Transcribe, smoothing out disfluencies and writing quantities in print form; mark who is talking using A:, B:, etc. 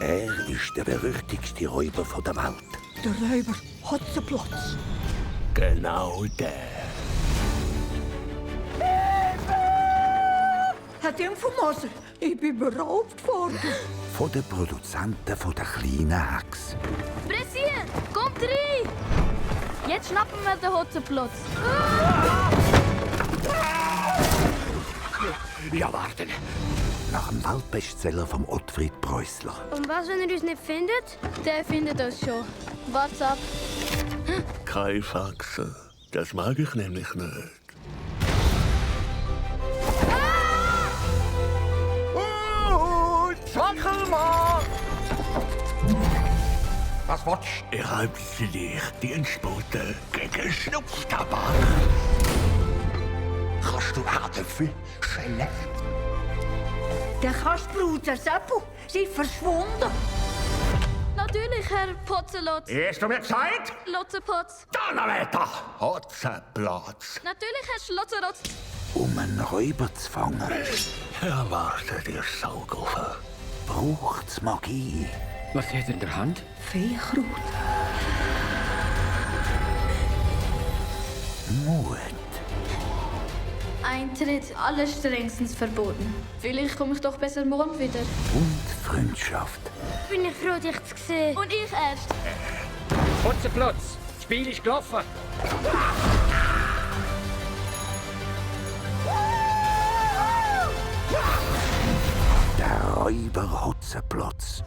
A: Er ist der berüchtigste Räuber der Welt.
B: Der Räuber Hotzenplotz.
A: Genau der.
B: Herr Infomaser, ich bin beraubt worden.
A: Von den Produzenten von der kleinen Hex.
C: Pressiert! Kommt rein! Jetzt schnappen wir den Hotzenplotz.
A: Ja, warten. Nach dem Weltbestseller von Ottfried Preußler.
C: Und was, wenn er uns nicht findet? Der findet uns schon. What's up?
D: Keine Faxen. Das mag ich nämlich nicht.
A: Wackelmann! Was willst du?
D: Ich habe sie dich Dienstbote gegen Schnupftabak.
A: Kannst du Herdöpfel schälen?
B: Der Kastbruder Seppo, sie ist verschwunden.
C: Natürlich, Herr Potzelotz.
D: Hast du mir gesagt?
C: Lotzenpotz.
D: Donnerwetter! Hotzenplatz.
C: Natürlich, Herr Schlotzerotz.
A: Um einen Räuber zu fangen,
D: Erwartet ihr Saugofen.
A: braucht's Magie.
E: Was hat er in der Hand?
B: Feenkraut.
A: Mut.
C: Eintritt alles strengstens verboten. Vielleicht komme ich doch besser morgen wieder.
A: Und Freundschaft.
C: Bin ich froh, dich zu sehen. Und ich erst.
E: Hotzenplotz! Das Spiel ist gelaufen!
A: Der Räuber Hotzenplotz.